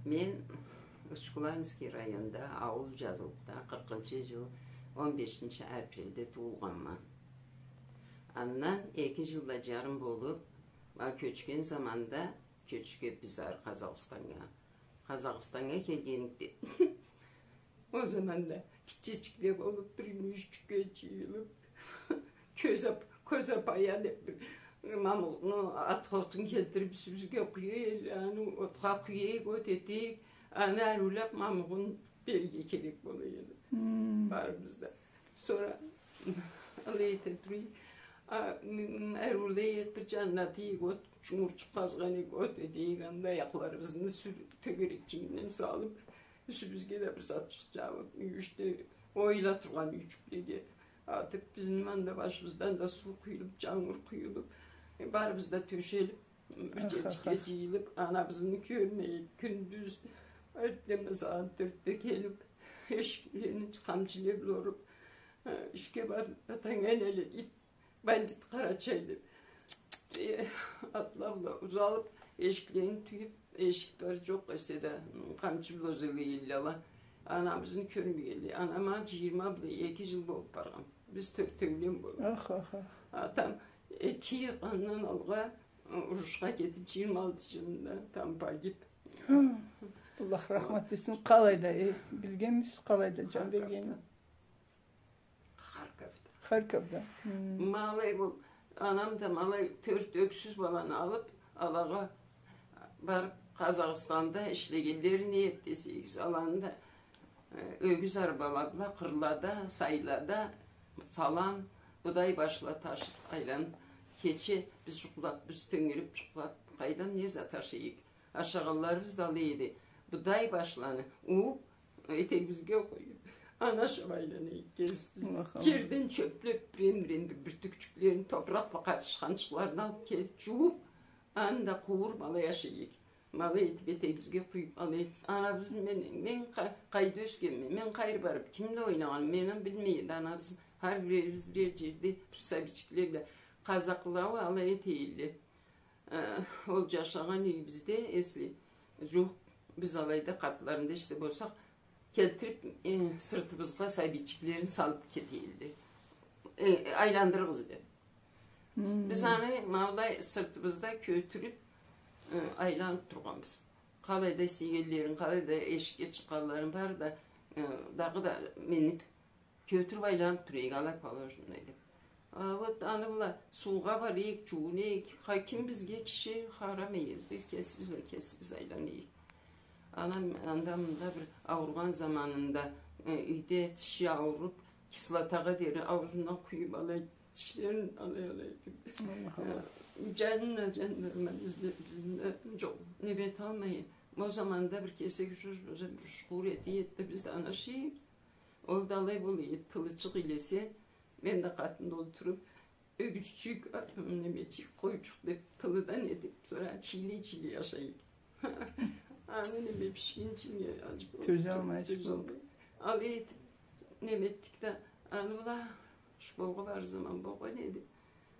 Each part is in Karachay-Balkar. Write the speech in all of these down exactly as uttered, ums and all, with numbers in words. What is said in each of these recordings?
Мен Учкуланский районда, аул Джазылыкъда, къыркъынчы джыл, он бешинчи апрельде туугъанма. Андан эки джыл бла джарым болуб, а, кёчген заманда, кёчгенбиз ары Къазахстаннга. Къазахстаннга келгенде, ол заманда гитчечикле болуб, бир мюйюшчюкге джыйылыб, кёзап-, кёзапая деб бир мамукъну, отходун келтириб, юсюбюзге къуя эдиле, аны отха къуя эдик, от эте эдик, аны ариулаб мамукъну берирге керек бола эди. Хм. Барыбыз да. Сора алай эте тура эдик, а, м, ариулай эдик, бир джанына ата эдик, от, чунгурчукъ къазгъан эдик, от эте эдик, анда аякъларыбызны сюр-, тёгерекчигинден салыб, юсюбюзге да бир затчыкъ джабыб, мюйюшде оюла тургъан юйюшчюклеге атыб, бизни анда башыбыздан да суу къуюлуб, джангур къуюлуб, э, барыбыз да тёшелиб, бир джерчикге джыйылыб, анабызны кёрмейик, кюндюз эртденбла сагъат тёртде келиб, эшиклерин къамчы бла уруб, э, ишге бар, атанг энеле ит, бандит, къарачай деб, э, атла бла узалыб, эшиклерин тюйюб, эшик бар, джокъ эсе да, къамчы бла узалай эдиле ала. Анабызны кёрмегенлей. Анам джыйырма бла эки джыл болуб баргъан. Биз тёртеулен болуб. Ах, ах, ах. Атам эки, андан алгъа, э, урушха кетиб, джыйырма алты джылында там погиб. Аллах рахмат этсин. Къалайда, э, билгенмисиз къалайда джан бергенин? Харьковда. Харьковда. Хм. Ма алай бу, анам да ма алай тёрт ёксюз баланы алыб, алагъа барыб, Къазахстанда ишлегенлери не эди десегиз, аланы да, э, ёгюз арбала бла къырлада, сайлада, салам, будай башла ташыб айланыб, кече биз джукълаб, биз тёнгериб джукълаб, къайдан не зат ашай эдик? Ашагъанларыбыз да алай эди. Будай башланы ууб, этегибизге къоюб, аны ашаб айлана эдик кесибиз. Аллах, Аллах. Джерден чёплеб, бирен-бирен бир бюртюкчюклерин, топуракъ бла къатышханчыкъларын алыб келиб, джууб, аны да къуууруб, алай ашай эдик. Ма алай этиб, этегибизге къуюб, алай этиб. Анабыз, мен, мен къа-, къайда ёсгенме, мен къайры барыб, ким бла ойнагъанымы мен а билмей эди. Анабыз, хар бирерибиз бирер джерде, бир сабийчикле бла. Къазахла уа алай эте эдиле. Э, ол джашагъан юйюбюзде, если джууукъ, биз алайда къатларында эшикде болсакъ, келтириб, э, сыртыбызгъа сабийчиклерин салыб кете эдиле. Э, айландырыгъыз деб. Хм. Биз аны ма былай сыртыбызда кётюрюб, э, айланыб тургъанбыз. Къалайда сийгенлерин, къалайда эшикге чыкъгъанларын бары да, э, дагъыда миниб, кётюрюб айланыб тура эдик, алай положено эди. А вот аны бла суугъа бара эдик, джууна эдик, къа-, ким бизге киши къарамай эди, биз кесибиз бла кесибиз айлана эдик. Анам анда-мында бир ауругъан заманында, э, юйде тиши ауруб, кислотагъа дери аузундан къуюб алай, тишлерин алай-алай этиб. Аллах, Аллах. Э, джанына джан бермей, бизни да джукъ неме эталмай. Ол заманда бир кесек джуз, бир шкур эте эди да, биз да аны ашай эдик. Ол да алай бола эди, тылычыкъ илесе, мен да къатында олтуруб, ёгюзчюк, а, немечик, къойчукъ деб, тылыдан этиб, сора чийлей-чийлей ашай эдик. Аны неме пишгинчи, не ач болуб, тёзалмай, ач болуб. Алай этиб, неме этдик да, аны бла школгъа барыр заман болгъан эди.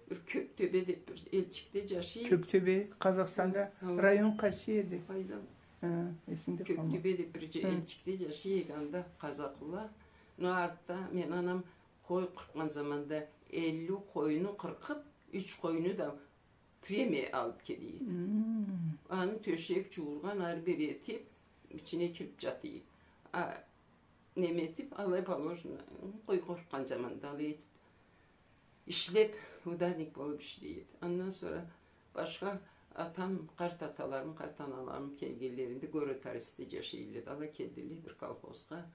Бир Кёктёбе деб бир элчикде джашай эдик. Кёктёбе, Къазахстанда. Хы, хы. Район къайсы эди? Къайдам. Хы, эсимде къалмады. Кёктёбе деб бир дже-, хы, элчикде джашай эдик анда, къазахла. Но артда мен анам къой къыркъгъан заманда элли къойну къыркъыб, юч къойну да премия алыб келе эди. Хм. Аны тёшек, джууургъан, ары-бери этиб, ичине кириб джата эди. А, неме этиб, алай положено, къой къыркъгъан заманда алай этиб ишлеб, ударник болуб ишлей эди. Андан сора башха атам, къарт аталарым, къарт аналарым келгенлеринде город Аресте джашай эдиле. Ала келдиле бир колхозгъа.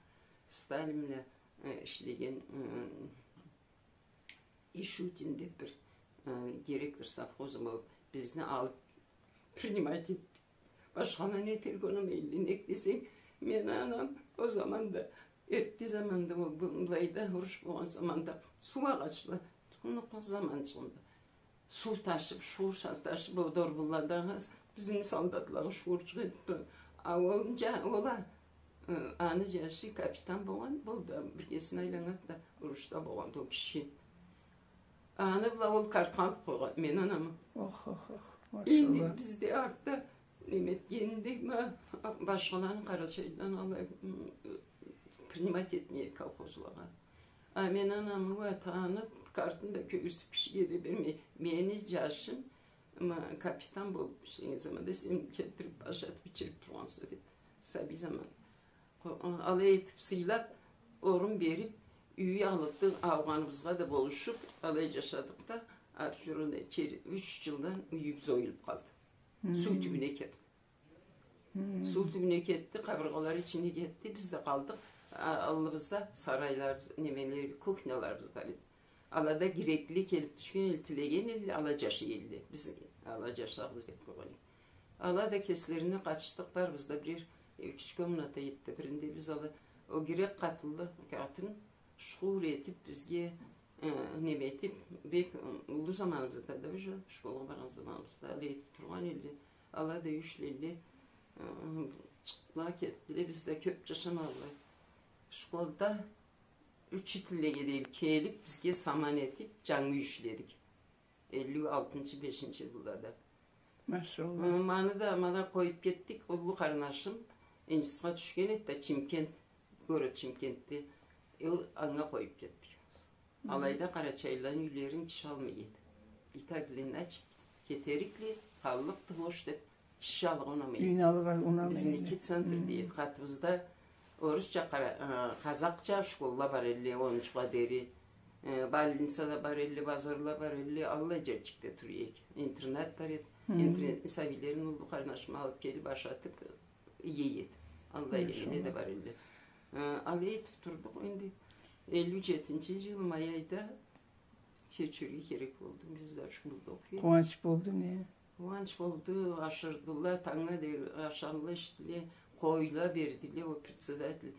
Сталин бла, э, ишлеген, э, Ишутин деб бир, э, директор совхоза болуб, бизни алыб принимать этди. Башхала не этерге унамайдыла, нек десенг, мен анам ол заманда, эртте заманда, ол бу-, былайда уруш болгъан заманда, суу агъач бла, тукъумукъ заманчыгъында суу ташыб, шуур шал ташыб, ол дорбунладагъы бизни солдатлагъа шуурчукъ этиб тура. А ол джа-, ол а, э, аны джашы капитан болгъан, ол да биргесине айланнган да, урушда болгъан ол киши. Аны бла ол картха алыб къойгъан мен анамы. Ох, ох, ох, энди машалла. Бизде артда Неме этгенде, ма, башхаланы, къарачайлыланы алай, м, принимать этмей эди колхозлагъа. А мен анамы уа танып, картын да кёргюзтюп, кишиге да бермей. Мени джашым, ма, капитан болуп ишлеген заманда сен келтирип ашатып, ичирип тургъанса деп, сабий заман. Къо-, алай этип, сыйлап, орун берип, юй алыб да, алгъаныбызгъа да болушуп, алай джашадыкъ да, ары сора да чер-, юч джылдан юйюбюз оюлуп къалды. Суу тюбюне кетди. Суу тюбюне кетди, къабыргъалары ичине кетди, биз да къалдыкъ. А-, аллыбызда сарайларыбыз, немелери, кухняларыбыз бар эди. Алада грекле келип тюшген элле, тилеген элле, ала джашай элле. Биз ала джашагъыз деп къойгъан эдик. Ала да кеслерине къатышдыкъ, барыбыз да бирер, э, юч комната эди да, биринде биз ала, о грек къатынлы, къатын шхур этип бизге, э, неме этип, бек, э, уллу заманыбызда да, уже школгъа баргъан заманыбызда алай этип тургъан элле. Ала да юй ишлей элле, э, чыкъдыла, кетдиле, биз да кёп джашамадыла. Школда учительлеге дейим келип, бизге саман этип, джангы юй ишледик. Элли алтынчы, бешинчи джыллада. Машалла. М, аны да, ма, ала къоюп кетдик. Уллу къарнашым институтха тюшген эди да, Чимкент, город Чимкентде. Э, ол анга къоюп кетдик. Алайда къарачайлыланы юйлерин киши алмай эди. И так или иначе, кетерикле, къаллыкъды, хош деп, киши алыргъа унамай эди. Юйню алыргъа унамай эди. Бизники центр дейди. Къатыбызда орусча, къара-, э, къазакъча школла бар элле, онунчугъа дери. Э, больница да бар элле, базарла бар элле, аллай джерчикде тура эдик. Интернат бар эди. Интернатны сабийлерин уллу къарнашым алып келип ашатып, ие эди. Аллай неме да бар элле. Э, алай этип турдукъ энди. Элли джетинчи джыл май айда кёчерге керек болду. Биз да уч джылда окъуй эдик. Къууанч болду, не? Къууанч болду, ашырдыла, тангнга дери ашарла, ичдиле, къойла бердиле, ол председатель.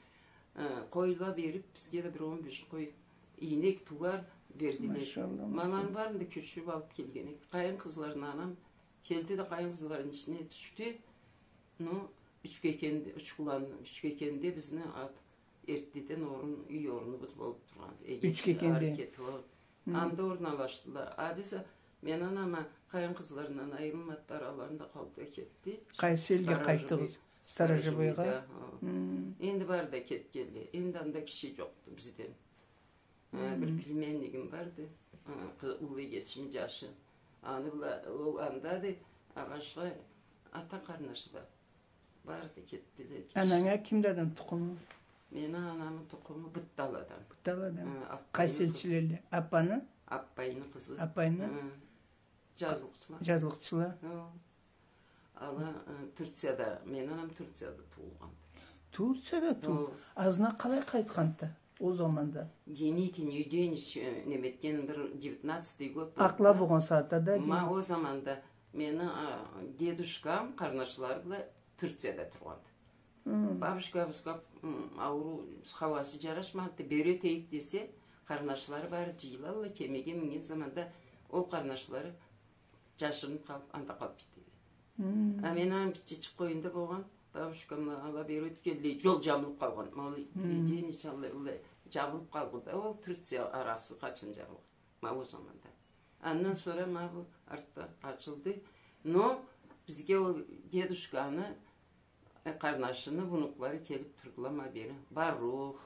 Э, къойла берип, бизге да бир он беш къой, ийнек, тууар бердиле. Машалла, машалла. Ма аланы барын да кёчюрюп алып келген эдик. Къайын къызларына анам келди да, къайын къызларыны ичине тюшдю. Ну, Учкекенде, Учкулан-, Учкекенде бизни ат-, эртдеден орун, юй орунубуз болуп тургъан. Учкекенде. Ары кетип, о. Анда орналашдыла. А биз, мен анама къайын къызларындан айырылмады, араларында къалды да кетди. Къайсы элге къайтдыгъыз? Сторожевойгъа? Сторожевойгъа, о. Энди бары да кетгенле. Энди анда киши джокъду бизден. Э, бир племяннигим барды. Э, къы-, уллу эгечими джашы. Аны бла, ол андады, а башха ата къарнашы да барды, кетдиле. Ананга кимди адам тукъуму? Мени анамы тукъуму Бытталадан. Бытталадан. Э, Аппайны къызы. Къайсы элчиледи? Апаны? Аппайны къызы. Аппайны? Э. Джазлыкъчыла. Джазлыкъчыла. Хо. Ала, э, Турцияда, мени анам Турцияда туугъан. Турцияда туу-, хо. Азына къалай къайтханды ол заманда? Деникин, юйден иш, э, неме этген бир девятнадцатый год. Акъла болгъан сагъатда да. Ма, ол заманда мени, а, дедушкам къарнашлары бла Турцияда тургъанды. Бабушкабызгъа, м, ауруу, хауасы джарашмады, бери ётейик десе, къарнашлары бары джыйылалла, кемеге минген заманда ол къарнашлары джашырынып къалып, анда къалып кетдиле. А мен анам гитчечик къоюмда болгъан, бабушкам ала бери ётгенлей, джол джабылып къалгъан. Ма ол, джабылып къалгъан да, ол Турция арасы къачан джабылгъан. Ма ол заманда. Андан сора ма бу артда ачылды. Но бизге ол дедушканы, э, къарнашыны внуклары келип турдула ма бери. Барух,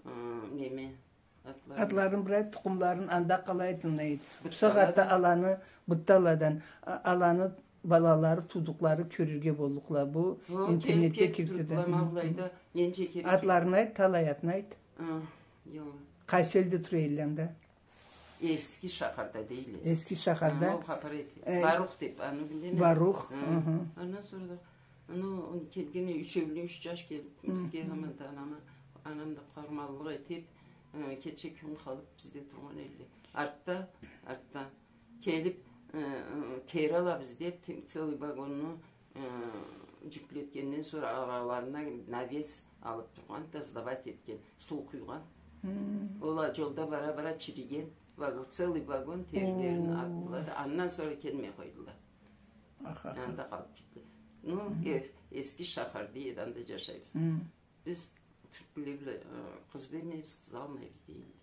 э, неме, атлары. Атларын бир айт, тукъумларын, анда къалай айтылына эди. Бу сагъатда аланы, Бытталадан, а-, аланы балалары, туудукълары кёрюрге боллукъла. Бу интернетге кирди да. Хо, келип, келип турдула ма былайда. Ненча кере. Атларын айт, талай атын айт. А, джокъ. Къайсы элде тура эдиле анда? Эски шахарда дейле. Эски шахарда. Ха, ол хапар эте. Э, Барух деп, аны билеме. Барух, хы. Андан сора да, аны, ол келгенде, ючеуле, юч джаш келип, бизге, хаманда анама, анам да къарманлыкъ этип, э, кече кюн къалып бизде тургъан эдиле. Артда, артда келип, э, э, тери алабыз деп, те-, целый вагонну э, джюклетгенден сора араларына навес алып тургъан, да сдавать этген, суу къуйгъан. Хы. Ол а джолда бара-бара чириген, вагон, целый вагон терилерин атдыла да, андан сора келмей къойдула. Аха. Анда къалып кетди. Ну, хы, э-, эски шахар дейди, анда джашайбыз. Хы. Биз тюркле бла, э, къыз бермейбиз, къыз алмайбыз дейди.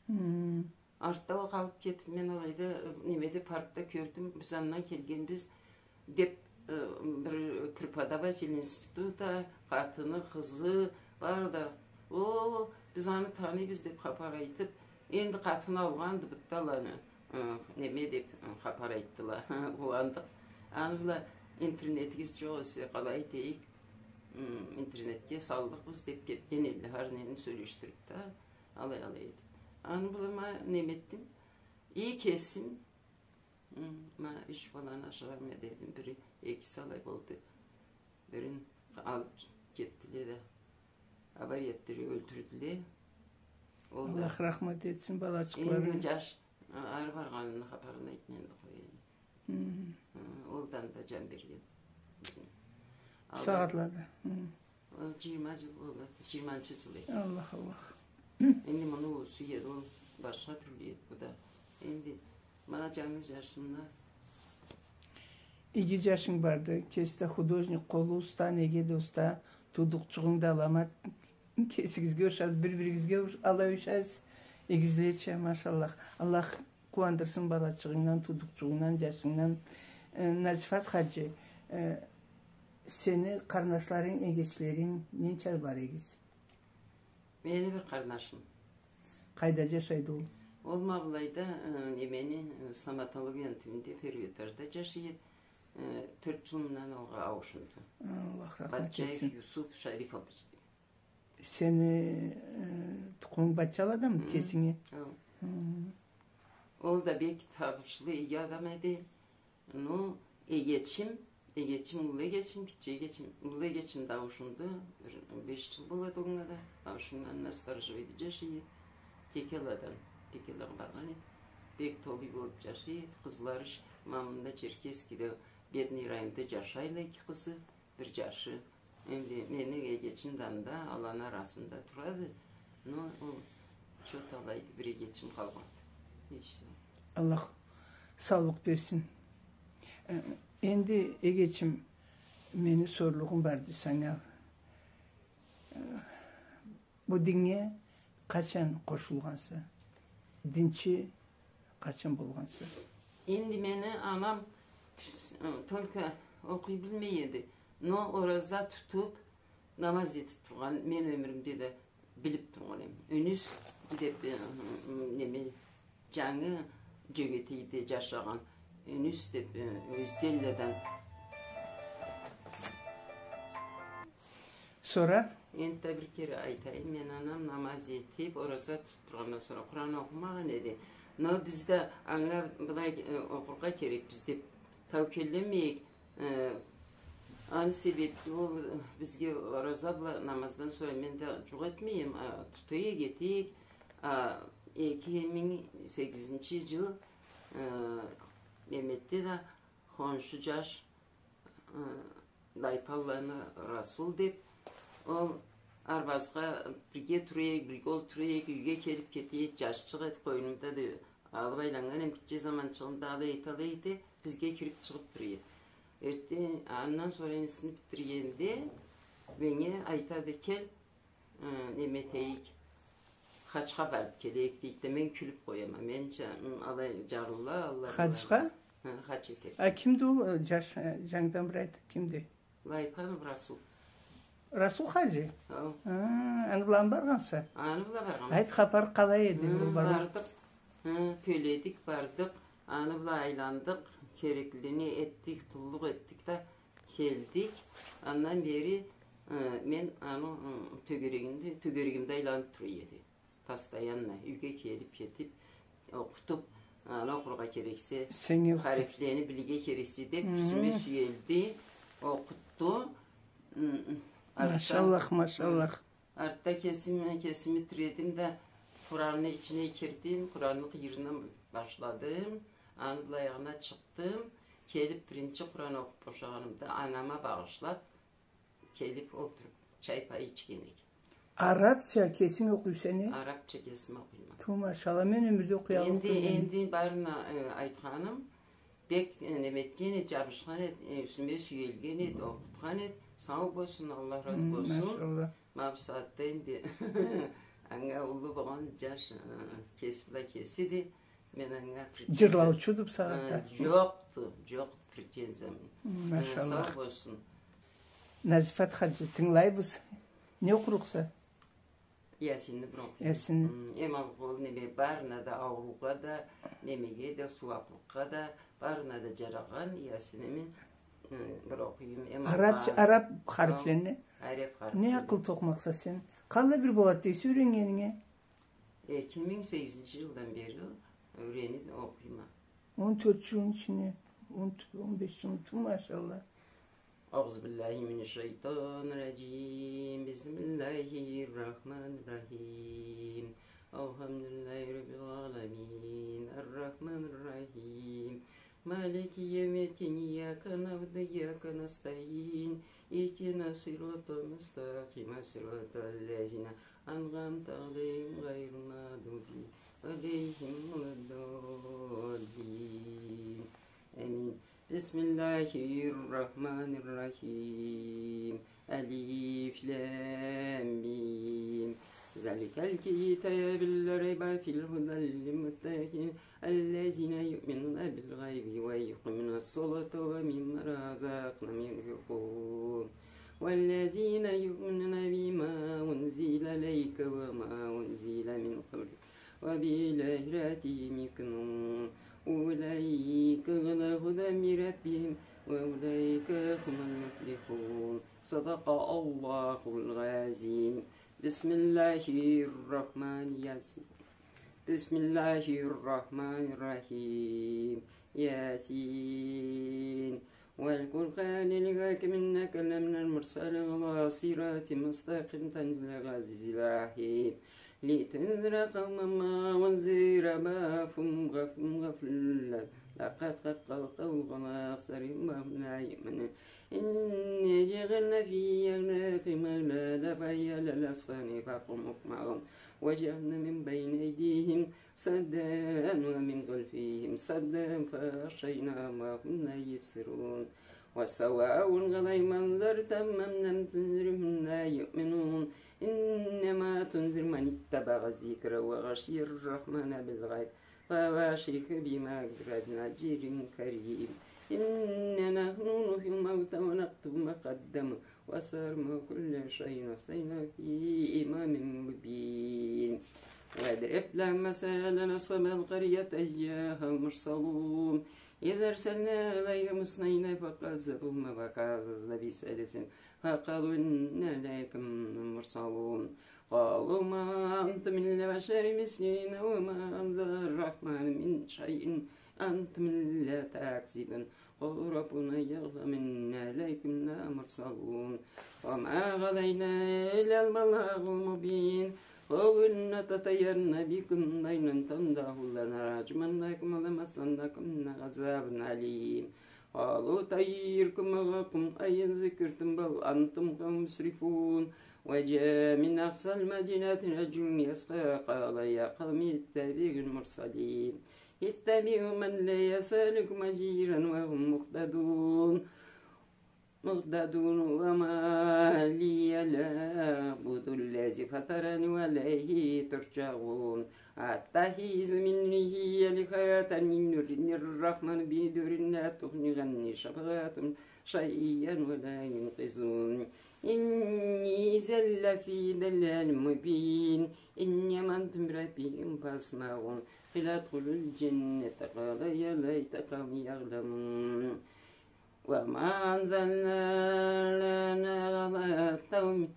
Хы. Артда ол къалып кетип, мен алайда, э, немеде, паркда кёрдюм, биз андан келгенбиз деп, Э, бир преподаватель института, къатыны, къызы бар да, о, биз аны таныйбыз деп хапар айтып, энди къатын алгъанды битта аланы, э, неме деп, э, хапар айтдыла. Къууандыкъ. Аны бла интернетигиз джокъ эсе, къалай этейик, м, интернетге саллыкъбыз деп кетген эдиле, хар нени сёлешдириб да, алай-алай этиб. Аны бла ма неме этдим. И кесим, м, ма юч баланы ашырама дедим, бири, экиси алай болду. Бирин алыб кетдиле да, авария этдиле, ёлтюрдюле. Ол да Аллах рахмат этсин, энди балачыкъларына. Джаш, а, ары баргъанын хапарын айтмай энди къояйым. Хы. Хы, ол да анда джан берген. Аллах Сагъатлада. Хы. Ол джыйырма джыл болду, джыйырманчы джыл эди. Аллах, Аллах. Энди муну улусу эди, ол башха тюрлю эди бу да. Энди ма джангы джашымда. Иги джашынг барды, кеси да художник, къолу уста, неге да уста, туудукъчугъунг да аламат. Кесигизге ушаз, бир-биригизге уш-, алай ушаз, эгизлеча, машаллах. Аллах къууандырсын балачыгъынгдан, туудукъчугъунгдан, джашынгдан. Э, Назифат хаджи, э, сени къарнашларынг, эгечлеринг ненча бар эгиз? Мени бир къарнашым. Къайда джашайды ол? Ол ма былайда, э, немени, э, стоматологияны тюбюнде, первый этажда джашайды. Э, тёрт джыл мындан алгъа ауушунду. Аллах рахмат этсин. Батчаев Юсуп Шарифович. Сени, э, тукъумунг Батчаладамы, кесинги? Хы. Ол да бек табышлы, иги адам эди. Ну, эгечим, эгечим, уллу эгечим, гитче эгечим, уллу эгечим да ауушунду, бир беш джыл болады онга да. Ауушуннганына сторожевойда джашай эди. Текеладан, Текеладан баргъан эди. Бек толу болуб джашай эди. Къызлары ш-, ма мында Черкесскеде, Бедный районда джашайла эки къызы. Бир джашы. Энди мени эгечим да анда, аланы арасында турады. Но ол чот алайды, бир эгечим къалгъанды. Иште. Аллах саулукъ берсин. Э, энди, эгечим, мени сорлугъум барды санга. Э, Бу диннге къачан къошулгъанса? Динчи къачан болгъанса? Энди мени анам тюс-, э, только окъуй билмей эди. Но ораза тутуб, намаз этиб тургъан, мен ёмюрюмде да билиб тургъан эм. Юнюс деп, э, неме, джангы Джёгетейде джашагъан Юнюс деп, э, Ёзденладан. Сора? Энтда бир кере айтайым, мен анам намаз этиб, ораза тутуб тургъандан сора Къуран окъумагъан эди. Но биз да анга былай, э, окъургъа керекбиз деп таукеллемейик. Э, аны себебли ол, э, бизге ораза бла намаздан сора мен да джукъ этмейим, а, тутайыкъ, этейик. А, эки минг сегизинчи джыл, э, неме этди да, хоншу джаш, э, Лайпанланы Расул деп, ол арбазгъа бирге турайыкъ, бирге олтурайыкъ, юйге келиб кетейик, джашчыкъ эди, къойнумда да алыб айланнган эм, гитче заманчыгъында алай эте, алай эте, бизге кириб чыгъыб тура эди. Эртден, андан сора институтну битиргенде, меннге айтады, кел, э, неме этейик, хачха барыб келейик, дейди да, мен кюлюб къояма. Менча, м, алай джарлыла, аллай. Хачха? Хы, хач этерге. А кимди ол, э, джаш, э, джангыдан бир айт, кимди? Лайпанов Расул. Расул хаджи? Хау. А, аны бла баргъанса? Аны бла баргъанбыз. Айт, хапар къалай эди, хы, ол барыу? Бардыкъ. Хы, тёледик, бардыкъ. Аны бла айландыкъ. Кереклини этдик, къуллукъ этдик да келдик. Андан бери, э, мен аны, ы, тёгерегинде, тёгерегимде айланыб тура эди. Постоянно юйге келиб, кетиб, окъутуб, аны окъургъа керексе, сен окъутуб, харифлени билирге керексе деб, хы, юсюме сюелди, окъутду. М, м, артда, машаллах, машаллах. Артда кесим, кесими тиредим да, Къуранны ичине кирдим, Къуранны къыйырындан башладым, аны былайына чыкъдым. Келиб, биринчи Къуран окъуб бошагъанымда, анама багъышлаб, келиб олтуруб, чай-пай ичген эдик. Арабча кесинг окъуйса не? Арабча кесим окъуйма. Ту, машалла, мен ёмюрде окъуй аллыкъ тюйюлме. Энди, энди барына, э, айтханым, бек, э, неме этген эди, джабышхан эди, э, юсюме сюелген эди, окъутхан эди. Сау болсун, Аллах разы болсун. Хы, машалла. Ма бу сагъатда энди анга уллу болгъан джаш, э, кеси бла кесиди. Мен анга причастен. Джырлаучуду бу сагъатда? Э, джокъду, джокъду. претензиями. М, машаллах. Э, сау болсун. Назифат хаджи, тынгылайбыз. Не окъурукъса? Ясинни бир окъуйма. Ясинни. М, эм алгъын неме, барына да, ауругъа да, немеге да, сууаблыкъгъа да, барына да джарагъан Ясинни, м, бир окъуйма. Эм алгъын. Араб харифлени? Араб харифлени. Не акъыл токъмакъса сен? Къаллай бир болады дейсе юйреннгенинге? Эки минг сегизинчи джылдан бери юйрениб окъуйма. Он тёрт джылны ичинде, он, он беш джылны, ту, машаллах. أعوذ بالله من الشيطان الرجيم. بسم الله الرحمن الرحيم. الحمد لله رب العالمين. الرحمن الرحيم. مالك يوم الدين. إياك نعبد وإياك نستعين. اهدنا الصراط المستقيم. صراط الذين أنعمت عليهم غير المغضوب عليهم ولا الضالين. آمين. بسم الله الرحمن الرحيم. ألف لام ميم. ذلك الكتاب لا ريب فيه هدى للمتقين الذين يؤمنون بالغيب ويقيمون الصلاة ومما رزقناهم ينفقون. والذين يؤمنون بما أنزل إليك وما أنزل من قبلك وبالآخرة هم يوقنون. أولئك على هدى من ربهم وأولئك هم المفلحون. صدق الله العظيم. بسم الله الرحمن ياسين. بسم الله الرحمن الرحيم. ياسين. والقرآن الحكيم إنك لمن المرسلين على صراط مستقيم تنزيل العزيز الرحيم. لتنذر قوما ما أنذر آباؤهم فهم غافلون. لقد حق القول على أكثرهم فهم لا يؤمنون. إنا جعلنا في أعناقهم أغلالا فهي إلى الأذقان فهم مقمحون. وجعلنا من بين أيديهم سدا ومن خلفهم سدا فأغشيناهم فهم لا يبصرون. وسواء عليهم أأنذرتهم أم لم تنذرهم لا يؤمنون. إنما تنذر من اتبع الذكر وخشي الرحمن بالغيب فبشره بمغفرة وأجر كريم. إنا نحن نحيي الموتى ونكتب ما قدموا وآثارهم وكل شيء أحصيناه في إمام مبين. واضرب لهم مثلا أصحاب القرية إذ جاءها المرسلون. إذ أرسلنا عليهم اثنين فكذبوهما فعززنا بثالث فقالوا إنا عليكم مرسلون. قالوا ما أنتم إلا بشر مثلنا وما أنزل الرحمن من شيء إن أنتم إلا تكذبون. قالوا ربنا يعلم إنا عليكم لمرسلون. وما علينا إلا البلاغ المبين. قالوا إنا تطيرنا بكم لئن لم تنتهوا لنرجمنكم وليمسنكم منا عذاب أليم. قالوا طيركم معكم أئن ذكرتم بل أنتم قوم مسرفون. وجاء من أقصى المدينة رجل يسعى قال يا قوم اتبعوا المرسلين. اتبعوا من لا يسألكم أجرا وهم مهتدون. مهتدون. وما لي لا أعبد الذي فطرني وإليه ترجعون. أتخذ من دونه آلهة إن يردن الرحمن بضر لا تغن عني شفاعتهم شيئا ولا ينقذون. إني إذا لفي ضلال مبين. إني آمنت بربكم فاسمعون. قيل ادخلوا الجنة قال يا ليت قومي يعلمون. وما أنزلنا على قومه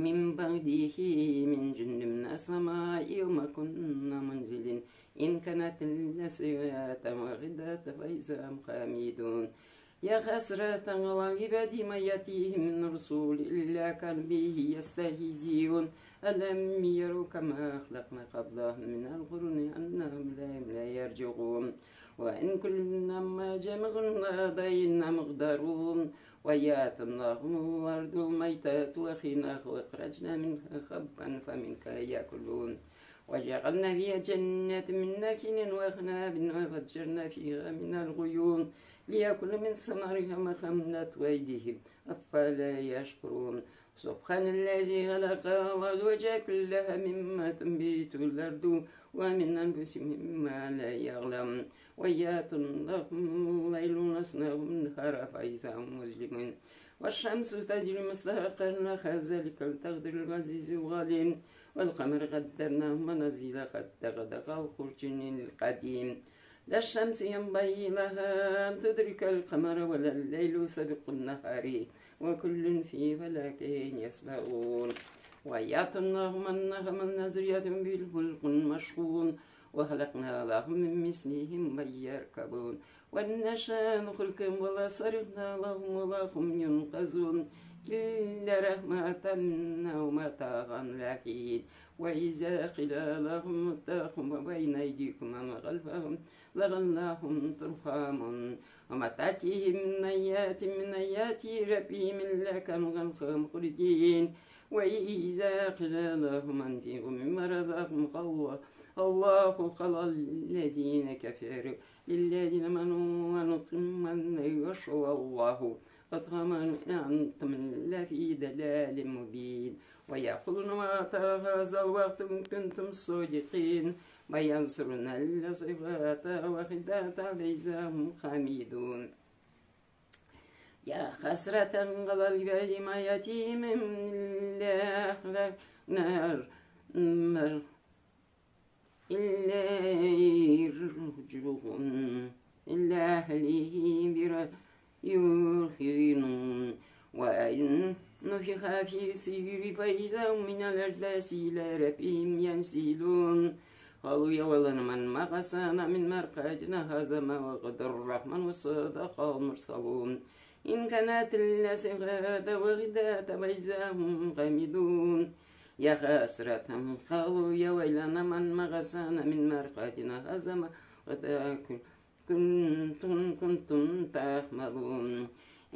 من بعده من جند من السماء وما كنا منزلين. إن كانت إلا صيحة واحدة فإذا هم خامدون. يا حسرة على العباد ما يأتيهم من رسول إلا كانوا به يستهزئون. ألم يروا كما أهلكنا قبلهم من القرون أنهم إليهم لا يرجعون. وإن كل لما جميع لدينا محضرون. ويا أيتها الأرض الميتة أحييناها وأخرجنا منها حبا فمنه يأكلون. وجعلنا فيها جنات من نخيل وأعناب وفجرنا فيها من العيون ليأكلوا من ثمرها وما عملته أيديهم أفلا يشكرون. سبحان الذي خلق الأزواج كلها مما تنبت الأرض ومن أنفسهم مما لا يعلمون. وياتن لهم الليل نسخ له النهار فإذا هم مظلمون. والشمس تجري مستقرا لها ذلك تقدير العزيز العليم. والقمر قدرناه منازل حتى عاد كالعرجون القديم. لا الشمس ينبغي لها أن تدرك القمر ولا الليل سابق النهار وكل في فلك يسبحون. وياتن لهم النغم النذر ياتن به الفلك المشحون. وخلقنا لهم من مثله ما يركبون. وإن نشأ نغرقهم ولا صرخنا لهم ولا هم ينقذون. إلا رحمة منا ومتاعا إلى حين. وإذا قيل لهم اتقوا ما بين أيديكم وما خلفهم لعلهم ترحمون. وما تأتيهم من آية من آيات ربهم إلا كانوا عنها معرضين. وإذا قيل لهم أنفقوا مما رزقكم الله قال الذين كفروا للذين آمنوا أنطعم من لو يشاء الله أطعمه إن أنتم لفي ضلال مبين. ويقولون متى هذا الوعد إن كنتم صادقين. ما ينظرون إلا الصيحة واحدة فإذا هم خامدون. يا حسرة على العباد ما يأتيهم من الله نار مر إلا يرجعون إلى أهله بر يوقنون. وإذا نفخ في الصور فإذا هم من الأجداث إلى ربهم ينسلون. قالوا يا ويلنا من بعثنا من مرقدنا هذا ما وعد الرحمن وصدق المرسلون. إن كانت إلا صيحة واحدة فإذا هم خامدون. يا حسرة، قالوا يا ويلنا من بعثنا من مرقدنا هذا ما وعد كنتم، كنتم تأملون.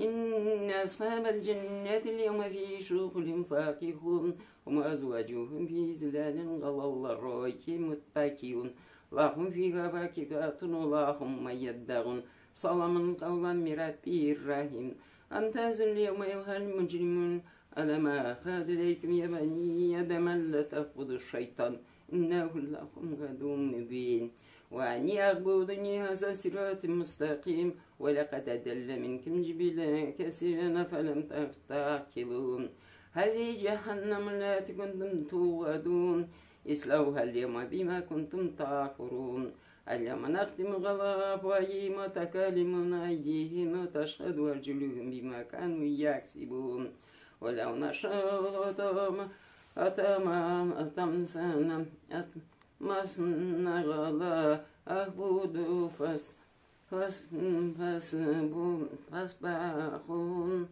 إن أصحاب الجنة اليوم في شغل فاكهون. هم وأزواجهم في ظلال على الأرائك متكئون. لهم فيها فاكهة ولهم ما يدعون. سلام قولا من رب رحيم. وامتازوا اليوم أيها المجرمون. ألم أعهد إليكم يا بني آدم ألا تعبدوا الشيطان إنه لكم عدو مبين. وأن اعبدوني هذا صراط مستقيم. ولقد أضل منكم جبلا كثيرا أفلم تعقلون. هذه جهنم التي كنتم توعدون. اصلوها اليوم بما كنتم تكفرون. اليوم نختم على أفواههم وتكلمنا أيديهم وتشهد أرجلهم بما كانوا يكسبون. ولو نشاء أطم-، أطم-، أطمسنا، أطمسنا على أفئدتهم فاس-، فاس-، فاس-، فاستبقوا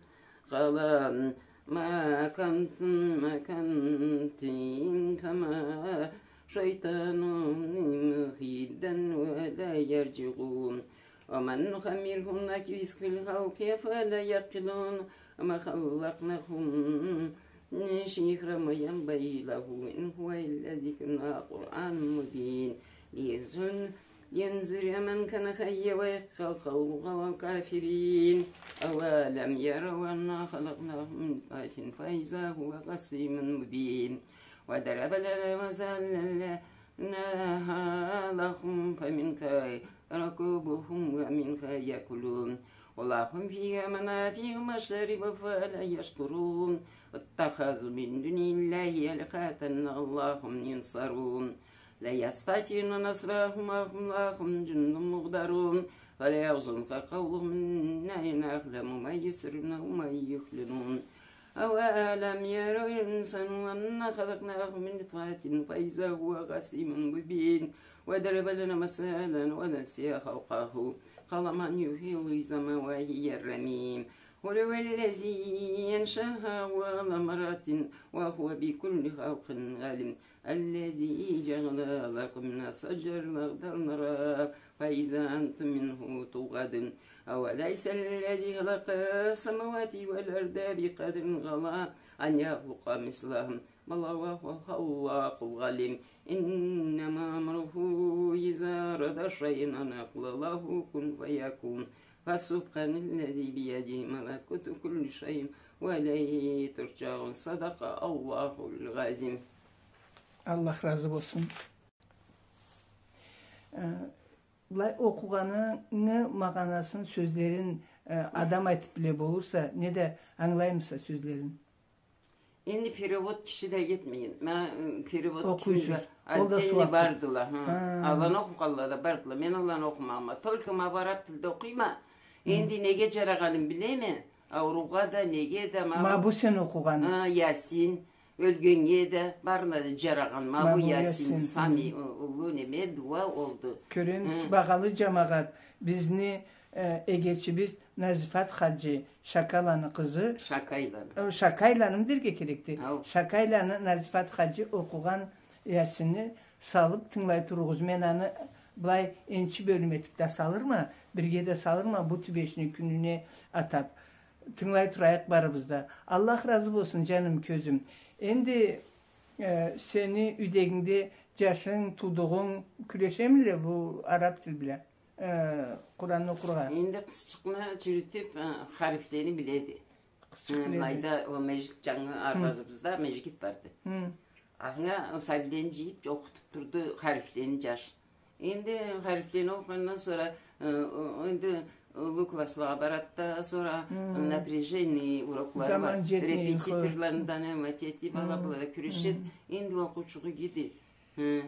الصراط ما كنتم، ما كنتم فما شيطان مهيدا ولا يرجعون. ومن نعمره ننكسه في الخلق أفلا يعقلون. وما خلقناهم شكرا وينبغي له إن هو إلا ذكر وقرآن مبين. لينذر، لينذر من كان حيا ويحق القول على الكافرين. أولم يروا أنا خلقناهم من نطفة فإذا هو خصيم مبين. وضرب لنا مثلا لهم فمنها ركوبهم ومنها يأكلون ولهم فيها منافع ومشارب أفلا يشكرون. واتخذوا من دون الله آلهة لعلهم ينصرون. لا يستطيعون نصرهم ولا هم جند محضرون. فلا يحزنك قولهم إننا نعلم ما يسرون وما يعلنون. أولم يروا الإنسان أنا خلقناه من نطفة فإذا هو خصيم مبين. وضرب لنا مثلا ونسي خلقه. قال من يحيي العظام وهي رميم. قل هو الذي أنشأها أول مرة وهو بكل خلق عليم. الذي جعل لكم من الشجر الأخضر نارا فإذا أنتم منه توقدون. أوليس الذي خلق السماوات والأرض بقادر على أن يخلق مثلهم بل هو الخلاق العليم. إنما أمره إذا أراد شيئا أن يقول له كن فيكون. فسبحان الذي بيده ملكوت كل شيء وإليه ترجعون. صدق الله العظيم. Аллах разы болсун. Э, былай окъугъанынгы магъанасын, сёзлерин, э, адам айтып биле болурса, неда ангылаймыса сёзлерин? Энди перевод киши да этмеген. Ма, э, перевод... Окъуйсуз. Ол да отдельный сууаплы. Бардыла, хы. Ха. Аланы окъугъанла да бардыла. Мен аланы окъумагъанма. Только ма бу араб тилде окъуйма. Хы. Энди неге джарагъанын билеме. Ауругъа да, неге да, ма... Ма бу сен окъугъан. Ха, Ясин. Ёлгеннге да, барына да джарагъан. Ма бу Ясин, Ясин, сами, хы, у-, уллу неме, дуа олду. Кёремисиз, хы, багъалы джамагъат, бизни, э, эгечибиз Назифат хаджи, Шакайланы къызы. Шакайланы. Э, Шакайланымы дерге керекди. Ау. Шакайланы Назифат хаджи окъугъан Ясинни салып тынгылай туругъуз. Мен аны былай энчи бёлюм этип да салырма, бирге да салырма, бу тюбешни кюнюне атап. Тынгылай турайыкъ барыбыз да. Аллах разы болсун, джаным, кёзюм. Энди, э, сени юйдегингде джашынг, туудугъунг кюрешемиле бу араб тил бла, э, Къуранны окъургъа? Энди къызчыкъны джюрютюп, э, харифлени биледи. Къызчыкъ биледи. Э, былайда ол межгит, джангы арбазыбызда межгит барды. Хы. Анга сабийлени джыйып, окъутуп турду харифлени джаш. Энди харифлени окъугъандан сора, э, о-, энди уллу класслагъа барады да, сора, хы, напряженный уроклары бар. Заман джетмей, хы. Репетиторларындан, э, ма тети бала, хы, была да кюрешеди. Хы. Энди окъуучугъа кирди. Хы.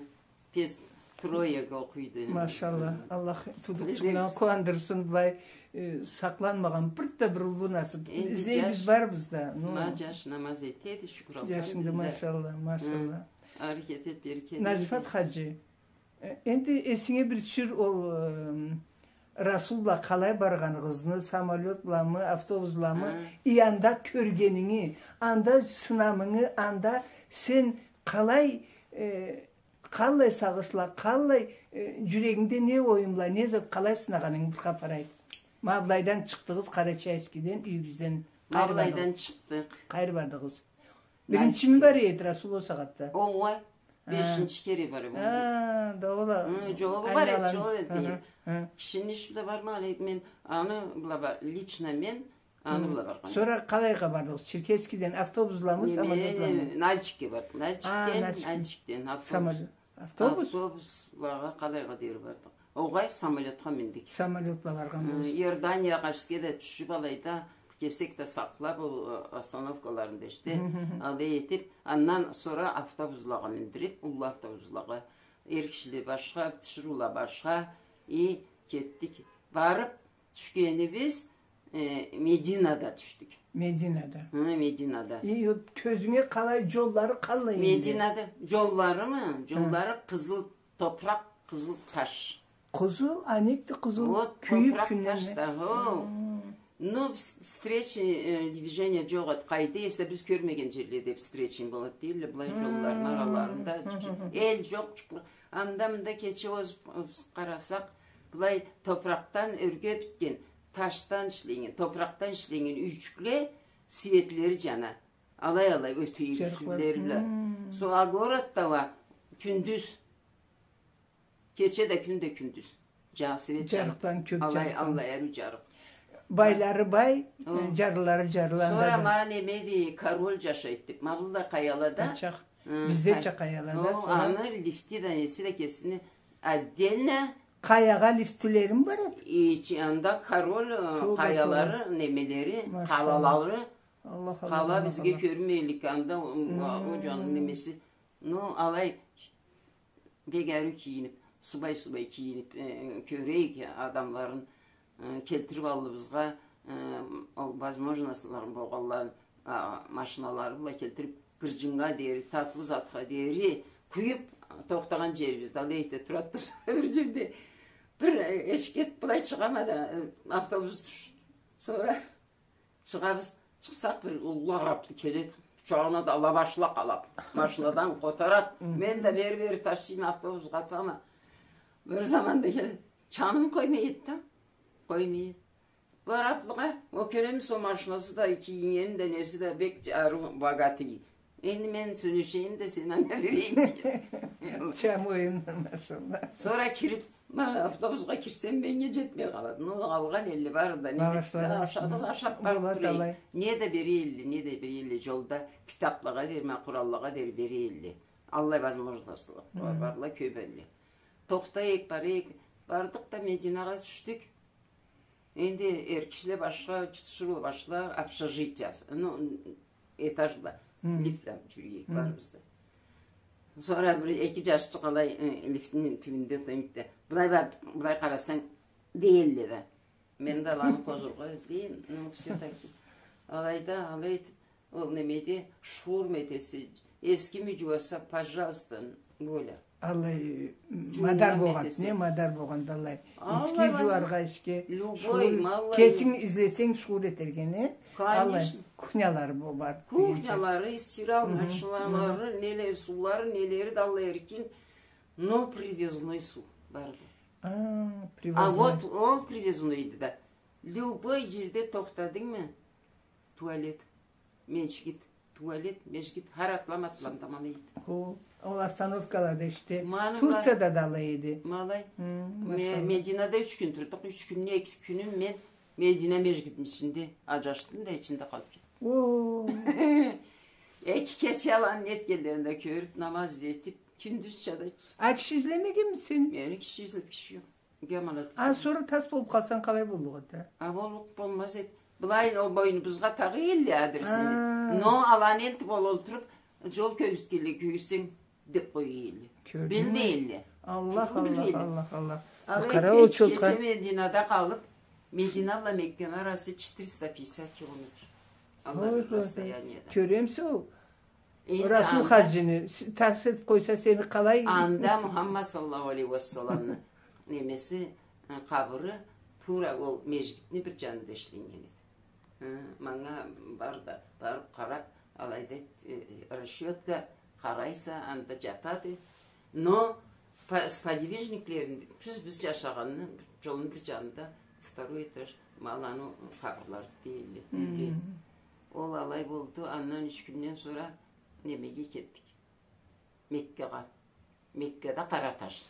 Пес троеге окъуйду. Машаллах. Хы. Аллах туудукъчугъуна къууандырсын, былай, э, сакъланмагъан бир да бир уллу насып. Энди излейбиз, джаш, барыбыз да. Ну. Ма джаш намаз этеди, шукур Аллахха. Джашынг да, алхамдулиллях, машаллах, машаллах. Хы. Аракет эт, берекет эт. Назифат хаджи. Э, энди эсинге бир тюшюр ол, э, Расул бла къалай баргъаныгъызны, самолёт бламы, автобус бламы, хы, и анда кёргенинги, анда сынамынгы, анда сен къалай, э, къаллай сагъыш бла, къаллай, э, джюрегингде не оюм бла, не зат, къалай сынагъанынгы бир хапар айт. Ма былайдан чыкъдыгъыз, Карачаевскиден, юйюгюзден. Ма былайдан чыкъдыкъ. Къайры бардыгъыз? Биринчими бара эди Расул ол сагъатда? Огъай. Ха. Бешинчи кере бара эди. Ха, да ол а... Хы, джолу бар эди, джол эди. Хы, хы. Кишини иши да бармагъан эди. Мен аны бла ба-, лично мен аны бла баргъанма. Сора къалайгъа бардыгъыз? Черкесскиден автобус бламы, самолёт бламы? Неме, Нальчикге бардыкъ. Нальчикден, Нальчикден автобус. Самолёт. Автобус? Автобуслагъа, къалайгъа дери бардыкъ. Огъай, самолётха миндик. Самолёт бла баргъан болурсуз. Иорданиягъа, Ашскеде тюшюп, алайда кесек да сакълап, ол, э, остановкаларында ишде, алай этип, андан сора автобуслагъа миндирип, уллу автобуслагъа, эр кишиле башха, тиширыула башха, и кетдик. Барып тюшгенибиз, э, Мединада тюшдюк. Мединада. Хы, Мединада. И вот кёзюнге къалай, джоллары къаллай эди? Мединада джолларымы? Хы. Джоллары къызыл топуракъ, къызыл таш. Къызыл, а некди къызыл? Вот, кюйюп топуракъ, кюннен таш да, хо. Хы. Ну, вс-, встречный, э, движение джокъ эди. Къайда эсе, биз кёрмеген джерледе встречный болады дейле, былай джолланы араларында. Хы, хы, хы. Эл джокъ, джукъ. Анда-мында кече озуп, озуп къарасакъ, былай топуракъдан ёрге битген, ташдан ишленнген, топуракъдан ишленнген юйчюкле, светлери джана. Алай-алай ётеди, сюйлери бла. Хы. Со, а городда уа кюндюз. Кече да, кюн да кюндюз. Джа-, свет джарыкъ. Джарыкъдан кёп. Алай, джарыкъдан. Аллай ариу джарыкъ. Байлары бай, хо, э, джарлылары джарлы. Сора ма немеди, король джашайды деп. Ма быллай къаялада. Ачыкъ. Хы, биздеча къай-, къаялада, хо, сора аны лифти да, неси да кесини отдельно. Къаягъа лифтилерими бара? Ичи, анда король, э, къаялары, немелери, машаллах, къалалары. Аллах, Аллах, Аллах. Къала бизге кёрюнмейлик, анда, о, о, о джаны немеси. Ну, алай бек ариу кийинип, субай-субай кийинип, э, кёрейик адамларын, э, келтирип аллыбызгъа, э, ол возможностьлары болгъанла, а, машиналары бла келтирип, гырджыннга дери, татлы затха дери кюйюп, тохтагъан джерибизде, алай эте турады бир джерде. Бир, э, эшикге былай чыгъама да, э, автобус тюш-, сора Чыгъабыз, чыкъсакъ, бир уллу араплы келеди. Къучагъына да ала башла къалап, машинадан къотарады. Мен да бери-бери ташыйма, автобусха атама. Бир заманда келеди. Джаным къоймай эди да. Къоймай эди. Бу араплыгъа, ол келеми, сол машинасы да, кийиннгени да, неси да бек ариу, богатый. Энди мен сёлешейим да, сен анга берейим. Чам оюндан, машалла. Сора кирип, ма-, автобусха кирсем, меннге джетмей къалады. Ну, алгъан элле бары да, не багъышлады, ашап барып тура эдик. Не да бере элле, не да бере элле, джолда китаплагъа дери, ма, Къураллагъа дери бере элле. Аллай возможностьла барла, кёп элле. Тохтайыкъ, барайыкъ. Бардыкъ да, Мединагъа тюшдюк. Энди эр кишиле башха, джашла башха, общежитие. Ну, этаж бла, лифт бла джюрюйюк барыбыз да. Сора бир эки джашчыкъ алай, э, лифтни тюбюнде тоймукъ да. Былай бар, былай къарасанг, дей элле да. Мен да аланы къозургъа излейме, ну, всё-таки. Алайда, алай этип, ол немеде шуурму этесе, эскими джууаса, пожалуйста, Воля. Аллай, мадар болгъан, не мадар болгъан да аллай. Эски джууаргъа, эски. Любой, шуур, кесинг излесенг шуур этерге, не? Конечно. Аллай кухнялары бо-, бар. Кухнялары, стиралмачиналары, неле, суулары, нелери да аллай эркин. Но привозной суу барды. А, привозной. А вот ол привозной эди да. Любой джерде тохтадынгмы, туалет, межгит, туалет, межгит, хар атлам-атлам тамам эди. Хо, ол остановкалада иште. Турцияда да алай эди. Ма алай. Хы, машалла. Мединада юч кюн турдукъ. Юч кюнню экиси кюнюн мен Медина межгитни ичинде аджашдым да, ичинде къалып кетдим. О. Эки кече аланы не этгенлерин да кёрюп, намаз да этип, кюндюзча да. А киши излемегенмисен? Мени киши излеп киши джокъ. Гамалат. А, сора тас болуп къалсанг, къалай боллукъ эди? А, боллукъ болмаз эди. Былай ол бойнубузгъа тагъа элле адресни. А. Но аланы элтип ол олтуруп, джол кёргюзтгенлей кёргюзтсенг деп къоя элле. Кёрдюнгмю? Билмей элле. Аллах, Аллах, Аллах. Къара ол чотха. Кече Мединада къалып, Медина бла Меккени арасы четыреста пятьдесят километр. Аллах, расстояниеда. Кёремисе ол? Энди Расул хаджини, с-, тас этип къойса сени къалай? Анда Мухаммад саллаллаху алейхи ва салламны немеси, э, къабыры туура ол межгитни бир джанында ишленнген эди. Э, манга бар да, барып къарап, алайда, э, расчётха къарайса, анда джатады. Но па-, сподвижниклерин, тюз биз джашагъанны, джолну бир джанында, второй этаж, ма аланы къабырлары дей элле, юйле. Ол алай болду, андан юч кюнден сора немеге кетдик. Меккагъа. Меккада Къара таш.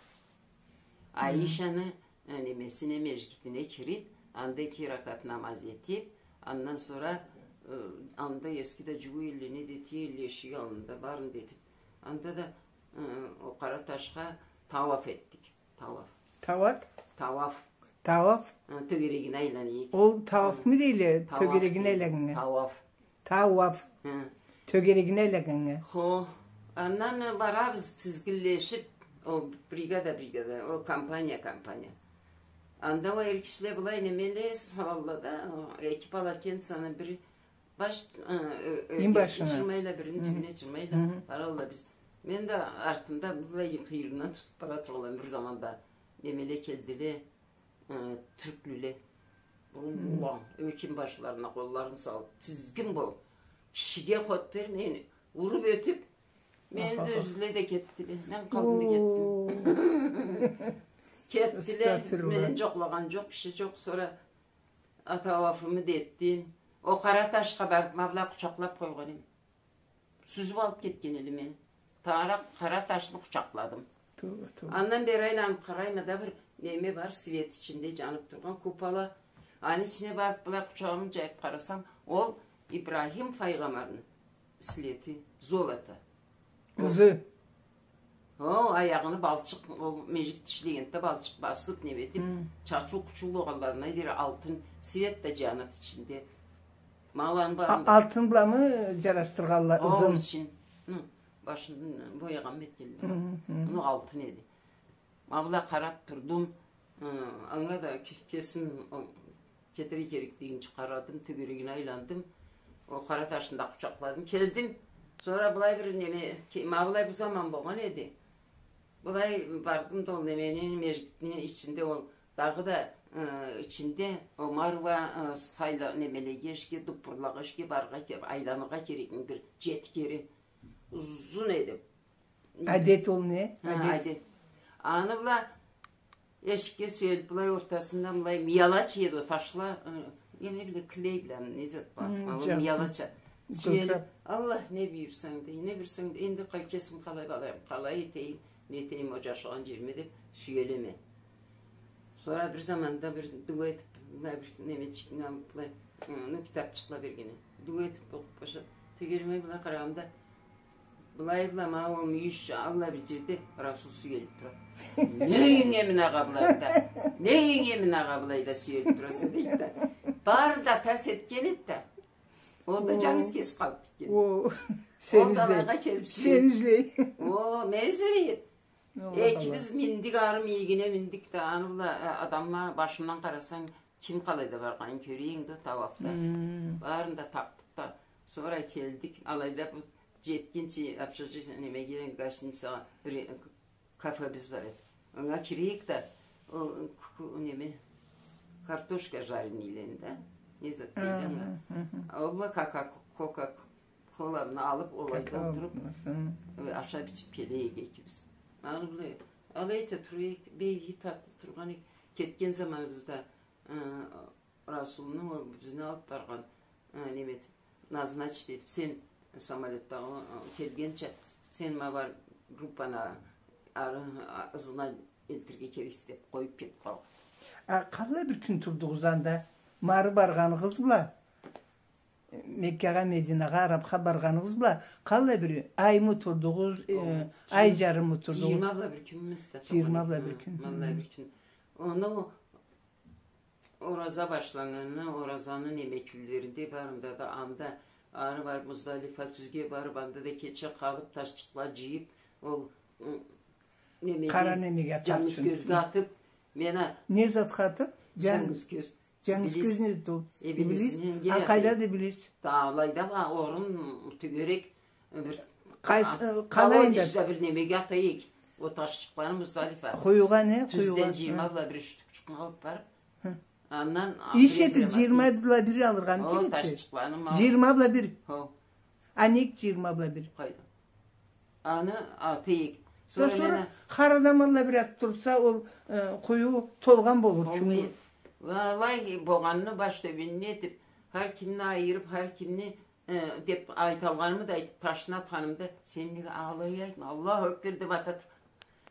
Айшаны, э, немесине, межгитине кирип, анда эки ракат намаз этип, андан сора, э, анда эски да джууа элле, не да эте элле, эшик аллында барын да этип. Анда да, э, ол Къара ташха тауаф этдик. Тауаф. Тауат? Тауаф. Тауаф? Хы, тёгерегине айланайыкъ. Ол тауафмы дейле? Хы. Тауаф дейле. Тёгерегине айланнган. Тауаф. Тауаф. Хы. Тёгерегине айланнган. Хо. Андан барабыз тизгинлешип, ол бригада, бригада, ол компания, компания. Анда ол эр кишиле былай немеле салалла да, ол эки полотенцаны бир Баш, э, э, э, ингбашына чырмайла, бирини тюбюне чырмайла. Баралла биз. Мен да артында былай къыйырындан тутуп бара тургъанлам бир заманда. Немеле келдиле, э, тюрклюле. Улан, улан, ингбашларына къолларын салып, тизгин болуп, кишиге ход бермей, уруп ётюп, мени да юздюле да кетдиле. Мен къалдым да кетдим. Кетдиле, мени джокълагъан джокъ, киши джокъ. Сора тауафымы да этдим. Ол Къара ташха барып, ма былай къучакълап къойгъан эдим. Сюзюп алып кетген эди мени. Туура Къара ташны къучакъладым. Тууба, тууба. Андан бери айланып къарайма да, бир неме бар, свет ичинде джанып тургъан, купола. Аны ичине барып, былай къучагъымы джайып къарасам, ол Ибрахим файгъамбарны следи, золото. Ызы. О, аягъыны балчыкъ, ол межгит ишлегенде балчыкъ басып, неме этип, чачыу-къучуу болгъанларына дери алтын свет да джанып ичинде. Ма аланы барында. Алтын бламы джарашдыргъанла ызын? О, ичин. Хы, башын боягъанмы этгенле. Хы, хы. Ну, алтын эди. Ма былай къарап турдум. Хы, анга да ке-, кесим, о, кетерге керек дегинчи къарадым, тёгерегине айландым. Ол Къара ташны да къучакъладым. Келдим. Сора былай бир неме, ке-, ма былай бу заман болгъан эди. Былай бардым да ол немени, межгитни ичинде ол, дагъыда, э, ичинде ол Марва, э, Сафа немелеге, эшикге, дуппурлагъа, эшикге барыргъа ке-, айланыргъа керекми бир джети кере. Узун эди. Адет ол не? Хы, адет. Адет. Аны бла эшикге сюелип, былай ортасындан былай миялача эди ол ташла, э, неме бла, клей бла, не зат бар. Хы, ма ол джа-, миялача. Сюелип, Аллах, не буюрсанг, дей, не буюрсанг, дей, энди къалай кесим, къалай балайым, къалай этейим, не этейим, ол джашагъан джериме деп сюелеме. Сора бир заманда бир дуа этип, мына бир немечикни алып, былай, ы, ну, китапчыкъла бергени. Дуа этип окъуп башлап, тегериме былай къарагъанда, былай бла ма ол мюйюш аллай бир джерде Расул сюелип турады. Неге мынагъа былайда? Неге мынагъа былайда сюелип тураса, дейди да. Бары да тас этген эди да. Ол да джангыз кеси къалып кетген. Ол да алайгъа келип сюелип. Сени излей. О, мени излей. Экибиз миндик, ары мийигине миндик да, аны бла, э, адамла башындан къарасанг, ким къалайда баргъанын кёрейинг да, тауафда. Барын да тапдыкъ да. Сора келдик, алайда бу джетгинчи общежитие, немеге, гостиницагъа, ре-, кафебиз бар эди. Анга кирейик да, ол, ку-, ку-, неме, картошка жареныйлени да, не зат дейди анга. Ол бла кока-, кока-коланы алып, алайда олтуруп, э, ашап ичип келейик экибиз. Аны бла алай эте турайыкъ, бек иги, татлы тургъан эдик. Кетген заманыбызда, э, Расулну ол бизни алып баргъан, э, неме этип, назначить этип, сен самолётдагъы, э, келгенча, сен ма бар группаны ары, а, ызына элтирге керексе деп къоюп кетип къалгъан. А къаллай бир кюн турдугъуз анда? Ма ары баргъаныгъыз бла, Меккагъа, Мединагъа, Арабха баргъаныгъыз бла, къаллай бир аймы турдугъуз, э, ай джарымы турдугъуз? Джыйырма бла бир кюнмю да тургъан эдик. Джыйырма бла бир кюн. Хы, валлахи, бир кюн. Ону Ораза башланнганына, оразаны неме кюнлеринде барында да анда, ары барып Муздалифа, тюзге барып, анда да кече къалып, ташчыкъла джыйып, ол, м, немеге, къара немеге атып, джангыз кёзге атып, мен а... Не затха атып? Джан-, джангыз кёз. Джангыз кёз неди ол? Иблис. Иблис. А къайдады Иблис? Да алайда бар, орун, тёгерек. Бир къалай энди? Колодец да бир немеге атайыкъ. Ол ташчыкъланы, Муздалифа. Къуюгъа не? Тюзден къуюгъа. Джыйырма бла бир ючлюкчюкню алып барып. Хы. Андан иш этип, джыйырма бла бир алыргъа керек эди. Ташчыкъланы ма-. Джыйырма бла бир. Хо. А нек джыйырма бла бир? Къайда? Аны атайыкъ. Сора, сора хар адам аллай бир атып турса, ол, э, къую толгъан болур, чунгур. Алай болгъанны баш тёбенине этип, хар кимни айырып, хар кимни Э, деп айталгъанымы да айтып, ташны атханымда, сен неге алай айтма, Аллаху Акбар деп ата тур.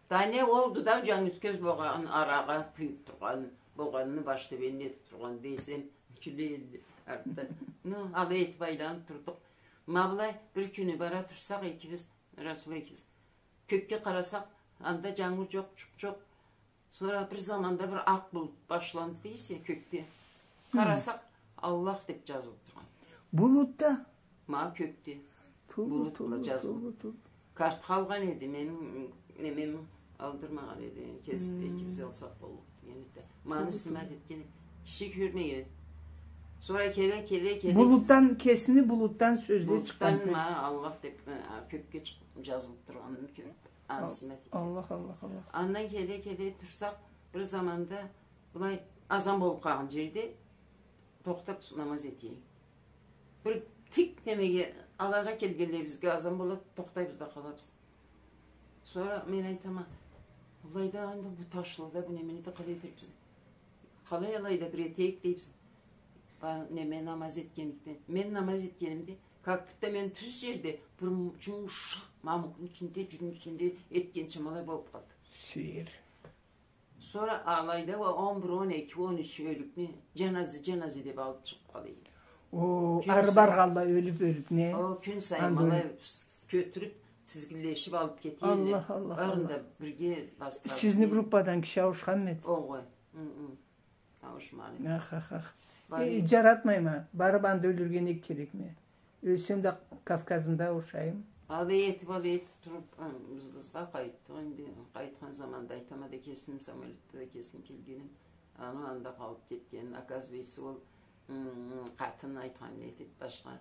Да не олду да, джангыз кёз болгъан, арагъа кюйюп тургъан болгъанны баш тёбенине этип тургъан десем, кюле элле артда. Ну, алай этип айланып турдукъ. Ма былай бир кюню бара турсакъ экибиз, Расул экибиз. Кёкге къарасакъ, анда джангур джокъ, джукъ джокъ. Сора бир заманда бир акъ булут башланды дейсе кёкде. Хы. Къарасакъ, Аллах деп джазылып тургъан. Булутда? Ма кёкде. Тууба, булут бла тууба, джазылып. Тууба, тууба. Картха алгъан эди, меним немем алдырмагъан эди. Кесип экибиз алсакъ боллукъ деген эди. Маны снимать этген, киши кёрмеген. Сора келе, келе, келе. Булутдан, кесини булутдан сёзле чыкъгъан. Булутдан ма Аллах деп, э, кёкге чыгъып джазылып тургъанын кёрюп. Аны снимать этген. Аллах, Аллах, Аллах. Андан келе, келе турсакъ, бир заманда былай азан болуп къалгъан джерде тохтап намаз этейик. Бир тик немеге, алайгъа келгенлей бизге азан болады, тохтайбыз да къалабыз. Сора мен айтама, былайда анда бу ташлыда бу немени да къалай этерикбиз? Къалай алайда бир этейик дейбиз. Ба-, неме намаз этгенликден. Мен намаз этгенимде, как будто мен тюз джерде бир м-, джумушакъ мамукну ичинде, джюгню ичинде этгенча ма алай болуп къалды. Сейир. Сора алайда уа он бир, он эки, он юч ёлюкню джаназа, джаназа деп алып чыгъып къала эди. О, ары баргъанла ёлюп, ёлюп, не? О, кюн сайын ма алай кётюрюп, тизгинлешип алып кете элле. Аллах, Аллах, Аллах. Барын да бирге бастырып. Сизни группадан киши ауушханмы эди? Огъай. Хы-хы. Ауушмагъан эди. Ах, ах, ах. Э, джаратмайма. Барып анда ёлюрге нек керекме? Ёлсем да Кавказымда ауушайым. Алай этип, алай этип туруп, ы, ызыбызгъа къайтдыкъ. Энди къайтхан заманда айтама да кесим, самолётда да кесим келгеним. Аны анда къалып кетгенин, оказывается, ол, м, къатын айтханын этип башха.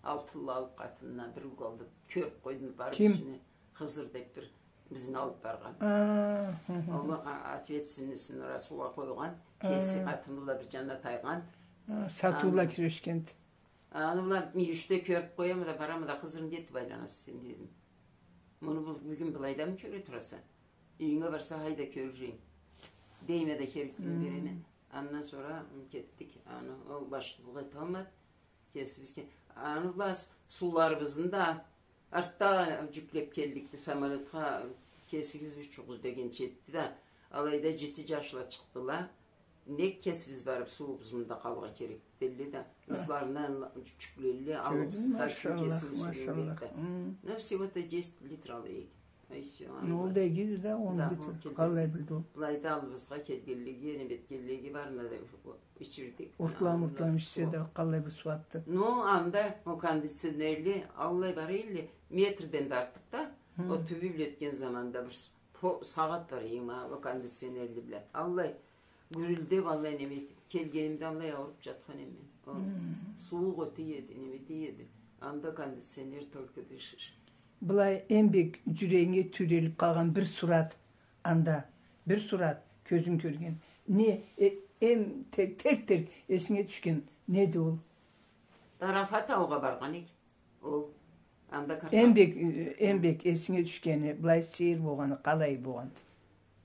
Алтынлы алып къатынына бир уголда кёрюп къойдум, барып юсюне. Ким? Хызыр деп бир Бизни алып баргъан. А, хы-хы. Ол, а, ответственностьну Расулгъа къойгъан, кеси къатыны бла бир джанына тайгъан. А, сатыу бла кюрешгенди. Аны бла мюйюшде кёрюп къояма да, барама да, Хызыр, не этип айланаса сен, дедим. Муну бу-, бюгюн былайдамы кёре тураса? Юйюнге барса, хайда кёрюрсен. Дейме да, керекни береме. Андан сора, м, кетдик. Аны ол башчылыкъ эталмады. Кесибиз ке-, аны бла с-, сууларыбызны да артда джюклеб келдик, бир самолётха кесигиз учугъуз дегенча этди да, алайда джити джашла чыкъдыла. Нек кесибиз барыб сууубуз мында къалыргъа керек, дейле да, ызларындан джюклейле, алыбыз, хар ким кесини сууун деб да. Но всего-то десять литр алайыкъ. Ай, всё, аны ол да иги да, он литр къалай билди ол. Былайда алыбызгъа келгенлеге, неме этгенлеге барына да ичирдик. Уртлам-уртлам ичсе да, къалай бир сууатды. Но анда ол кондиционерли аллай бар эдиле, метрден да артыкъ да, ол тюбю бла ётген заманда бир с-, по-, сагъат бар эди, ма, ол кондиционерли бла. Аллай гюрюлдеб, аллай неме этиб, келгенимде аллай ауруб джатхан эдим мен. Ол сууукъ ёте эди, неме эте эди. Анда кондиционер только дышишь. Былай эм бек джюрегинге тюйрелиб къалгъан бир сурат, анда бир сурат, кёзюнг кёрген. Не, э, эм тер-, терк-терк эсинге тюшген неди ол? Тарафа таугъа баргъан эдик. Ол анда карта- Эм бек, э, эм бек эсинге тюшгени, былай сейир болгъаны, къалай болгъанды?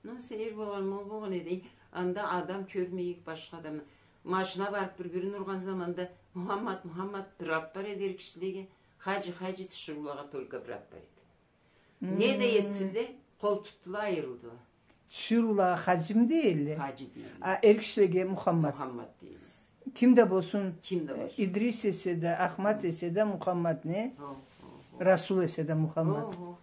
Ну, сейир болгъан, мол болгъан эди. Анда адам кёрмейик, башха адамны. Машина барыб бир-бирин ургъан заманда, Мухаммад, Мухаммад, бир ат бар эди эр кишилеге. Хаджи, Хаджи, тиширыулагъа только бир ат бар эди. Не да этсинле, къол тутдула, айырылдыла. Тиширыулагъа Хаджи дейдиле? Хаджи дейдиле. А эр кишилеге Мухаммад? Мухаммад дейдиле. Ким да болсун, ким да болсун, Идрис эсе да, Ахмат эсе да Мухаммад, не? Хо, хо, хо. Расул эсе да Мухаммад. Хо, хо.